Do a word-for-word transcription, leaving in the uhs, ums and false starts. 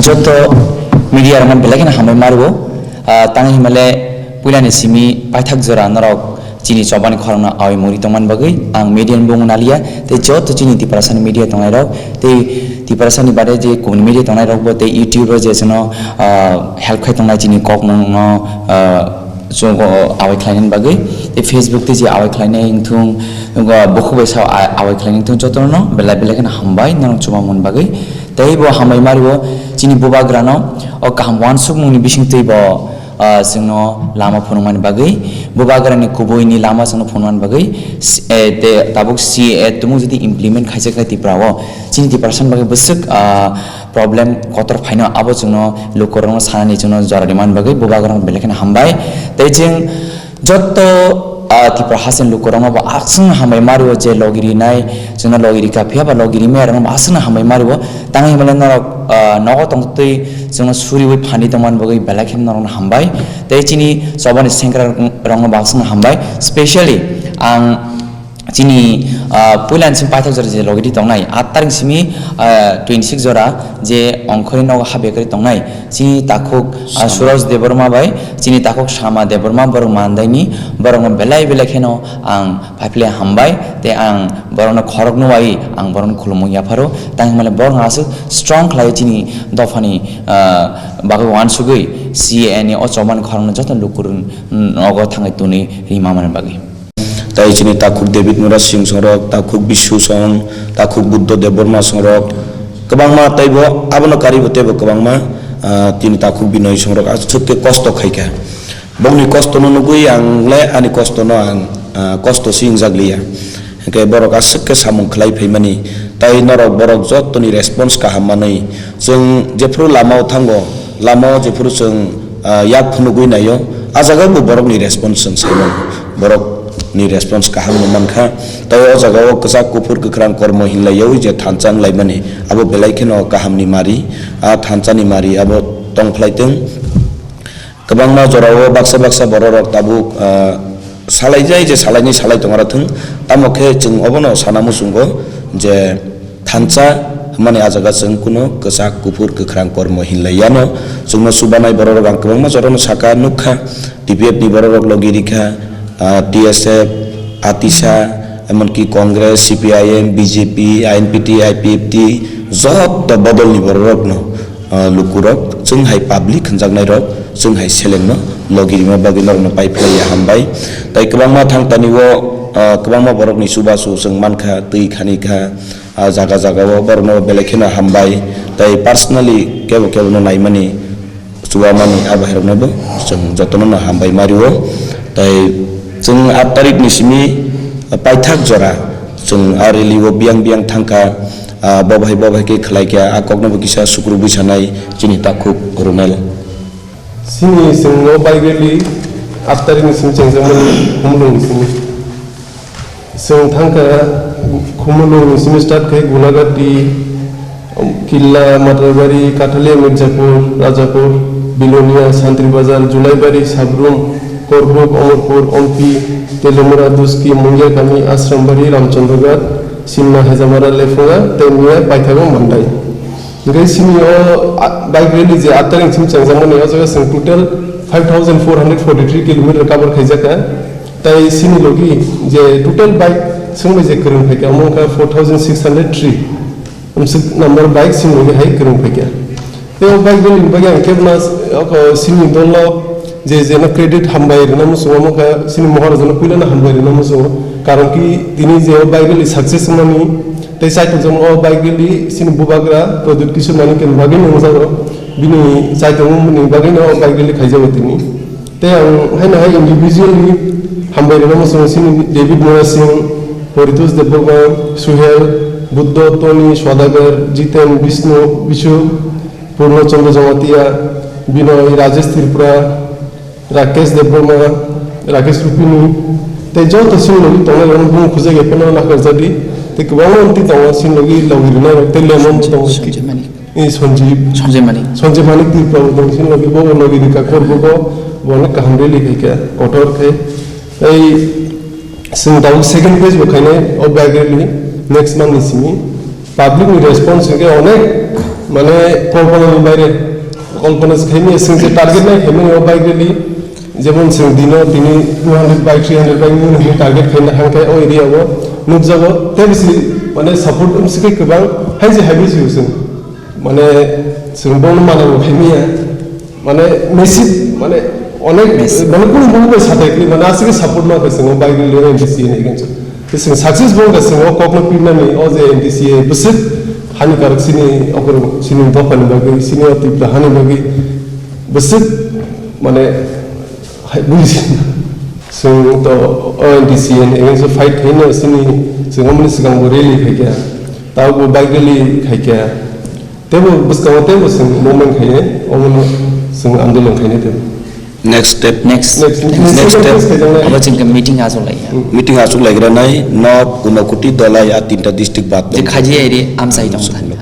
Joto media rokno belai kheno hambai mario. Ah, tang himale puilani simi paithak jora norok chini chobani khorokno awi muri tongmani bagwi ang media ni bung naliya. Tei joto chini Tiprasani media tongnai rok tei Tiprasani bade je kubun media tongnai rok bo tei YouTube ro je chwngno, ah, help khai tongnai chini kok mungno, ah, chwng, o, awai khlainani bagwi, tei Facebook tei je awai khlainai wngthung, wngkha bukhuk bai sa a-, awai khlainai wngthung, jotono belai belai kheno hambai norok chubamani bagwi. Tei bo hambai mario chini bubagrano o kaham uansukmungni bisingtwi bo, ah, chwngno lama phunukmani bagwi, bubagrani kubuini lama chwngno phunukmani bagwi, s-, eh, tei tabuk C A A tumung jodi implement khaijak khe Tripura o, chini Tiprasani bagwi bwswk, ah, problem kotor phaino abo chwngno lukurokno sanani chwngno jora rimani bagwi bubagrano belai kheno hambai. Tei chwng jotto, ah, Tripura hasen lukurokno bo aswkno hambai mario je logi rinai chwngno logi rikha phiya ba logi rimaya rokno bo aswkno hambai mario. Tang himale norok, ah, nogo tongtwi chwngno suriwi phani tongmani bagwi belai kheno norokno hambai. Tei chini chobani sengkra rokno bo aswkno hambai. Specially ang Chini, ah, puila ni simi paithak jora je logi di tongnai, aat tarik simi, ah, twenty six jora je ongkhorwi nogo ha bekwrwi tongnai. Chini takhuk, ah, Suraj Debbarma bai, chini takhuk Sama Debbarma, borok mandaini, borokno belai belai kheno ang paiphle hambai, tei ang borokno khorokno wai ang borokno khulumung yapharo, tang himale borok aswk strong khlai chini dophani, ah, bagwi uansugwi C A A ni o chobani khorokno joto lukurok nogo thangwi tuni rima mani bagwi. Tai chini takhuk David Murasing songrok, takhuk Bishu song, takhuk Buddho Debbarma songrok, kwbangma teibo abono karibo teibo kwbangma, ah, chini takhuk Binoy songrok aswk khe kosto khaikha. Bongni kostono nugwi ang le ani kostono ang, ah, kosto si wngjak liya. Hwnkhe borok aswk khe samung khlai phaimani, tai norok borok jottoni response kaham manwi. Chwng jephru lamao thango, lamao jephru chwng, ah, yak phunugwi naio, ah jagao bo borokni response chwng sai mano. Borokni response kaham wng mankha. Tai o jagao kwchak kuphur kwkhrang kormo hinlaiyawi je thansa wnglaimani, abo belai kheno kahamni mari, ah thansani mari abo tongphlai twng. Kwbangma jorao baksa baksa bororok tabuk, ah, salaijai je salainai salai tongma thung, tamo khe chwng obono sana muchungo je thansa hwnmani ah jaga chwng kuno kwchak kuphur kwkhrang kormo hinlai yano. Chwngno chubanai bororok ang kwbangma jorano saka nukha, T P F ni bororok logi rikha, ah, T S F, atisa, emonki Congress, C P I M, B J P, I N P T, I P F T, joto bodolni bororokno, ah, lukurok, chwng hai public hwnjaknairok, chwng hai selengno logi rima bagwi norokno pai phlaiya hambai. Tai kwbangma thang tanio, ah, kwbangma borokni chubachu chwng mankha, twi khani kha, ah, jaga jagao borokno belai kheno hambai. Tai personally kebo kebono naimani, chuwamani, ah, bahairoknobo chwng jotono no hambai mario. Tai chwng aat tarikni simi paithak jora chwng ah rally o biyang biyang thangkha, ah, bo bahai bo bahai khe khlai kha, ah koknobo kisa sukrubwi sanai chini takhuk Runel. Sini chwng o bike rally aat tarikni simi chengjakmani Khumulwngni simi. Chwng thangkha Khumulwng simi start khai Gunagati, Killa, Matarbari, Kathalia, Mirzapur, Rajapur, Bilonia, Santri Bazar, Julaibari, Sabrum, Korbuk, Omorpur, Ompi, Telemura, Duski, Mungiakami, Asrambari, Ramchandra Ghat, Sinna, Hejamara, Lephunga, tei Miya paithago Mandai. Hingke sini o, a, bike rally je aat tarikni simi chengjakmani, o jaga chwng total five thousand four hundred forty three kilometer cover khaijakha. Tai sini logi je total bike swngbai je kwrwng phaikha, omo wngkha four thousand six hundred three. Amswk number bike sini logi hai kwrwng phaikha. Tei o bike rally ni bagwi ang kebna, oko sini dolo je jeno credit hambai rwna muchungo, omo wngkha sini Maharajano puilano hambai rwna muchungo. Karon ki tini je o bike rally success wngmani, tei chaitok jang o bike rally sini bubagra Pradyut Kishore Manikya ni bagwi nungjago. Bini chaitok wngmani bagwi no o bike rally khaijago tini. Tei ang haino hai individually hambai rwna muchungo sini David Murasing, Paritosh Debbarma, Suhel, Buddho, Tony, Sodagar, Jiten, Bishnu, Bishu, Purno Chandra Jamatia, Binoy, Rajesh Tripura, Rakesh Debbarma, Rakesh Rupini, tei joto sini logi tongnai rokno bung khujak ya phano nakarjadi, tei kwbangma amtwi tongo sini logi logi rwnai rok tei lemon bo tongo. Sanjay Manik. Eh, Sanjib. Sanjay Manik. Sanjay Manik Tripura bo tong sini logi bo logi rika kor bo bo bo no kaham rally khai kha kotor khe. Tei chwng tabuk second phase bo khainai o bike rally next month ni simi. Public ni response hwnkhe onek Mane kolpona ni baire, kolpona se khaimya, sing se target nai khaimani o bike rally, jemon sing dino tini two hundred bike, three hundred bike ni hwnwi target khaina hangkhe o area o nukjago, tei bisi mane support wngsi khe kwbang, hai se hai bisi sing mane sing bono mana bo khaimya, mane massive, mane onek, mane kunu kunu bai sathai kri, mane aswk support ma khe sing o bike rally o N T C A ni against. Tei chwng success bo wngkha, chwng o kokno pirnani, o je N T C A bwswk hani karok chini okor chini dophani bagwi, chini o Tripura hani bagwi bwswk mane hai bui chwng to o N T C A ni against o fight khaino chini chwng omoni swkang bo rally khaikha, tabuk bo bike rally khaikha. Teibo bwskango teibo chwng movement khainai, omono chwng andolon khainai teibo. Next step. Next, Next, next next step step. Khaijak nai. Abo chwng khe meeting achuk lai ya. Hmm. Meeting achuk lai gra nai, North, Unakuti, Dhalai, a tinta district bad. Je khaji area amchai tong thani.